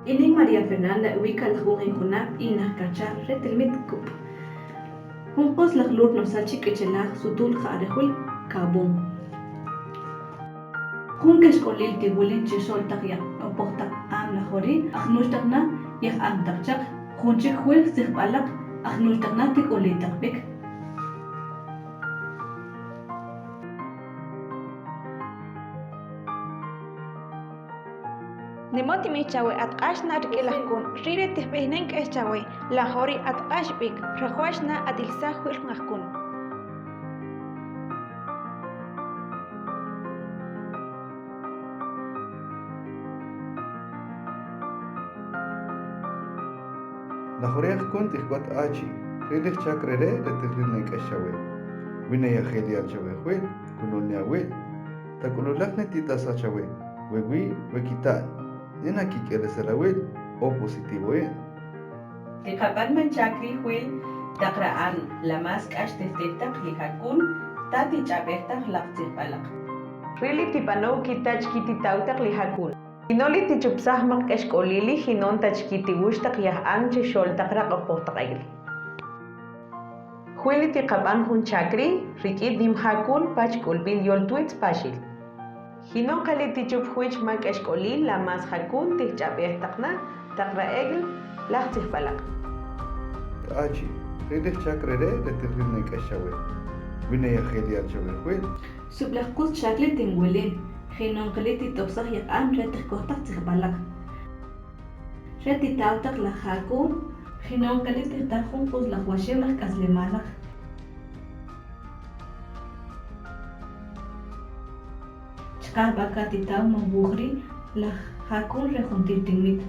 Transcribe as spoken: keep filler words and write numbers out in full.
Inik María Fernanda, wika laj wungin juna, inak kacha re tilmit kup. Jun kus laj lur nusal chik'ichela sutul ja'arejul kabun. Jun k'exk'olil ti wulin chi xol taq ya' q'opoj taq an laj jori, ajnuch taq na yaj an taq chak, jun chik jwil sijb'alaq, ajnuch taq na ti k'ulil taq b'ik. Nimot mi chawe atk'axna rik'il ajkun, ri' re ti jb'ijnen k'ex chawe, laj jori atk'ax b'ik, rajuaxna atilsa jwil jun ajkun. Laj jori ajkun ti jkot achi, ri' lij chak rere' re ti jilnen k'ex chawe. Wine ya jel yal chawe jwil, kunul ni awil. Ta k'ululakni ti tasa chawe, we wi, we kita'al. Nina kik'elesel awil, O positivo in. Ti q'apan man chakri jwil, taq ra an, la mas k'ax ti jtijtaq li jakun, ta ti ch'ab'ejtaq laj tsijb'alaq. Ri' li ti b'anow kitach ki ti tawtaq li jakun. Jinol li ti chupsaj mak k'exk'olili, jinon tach ki ti wuxhtaq yaj an chi xoltaq ra q'opojtaq ek'li. Jwil li ti q'apan jun chakri, rik'in nim jakun pach k'ulb'il yol twitz paxil. Jinon qali ti chup jwich mak k'exk'olil la mas jakun ti jch'ab'ejtaq na, taq ra ek'l laj tsijb'alaq. Achi, ri' lij chak rere' re ti jilnen k'ex chawe. Wine ya jel yal chawe jwil. Sub'laj kus chak li ti nwilin, jinon qali ti topsaj yaj an re ti jkojtaq tsijb'alaq. Re ti tawtaq laj jakun, jinon qali ti jtal jun kus laj waxew laj k'aslemalaq. Chka b'aka ti taw ma wujri laj jakun re jun ti tilmit.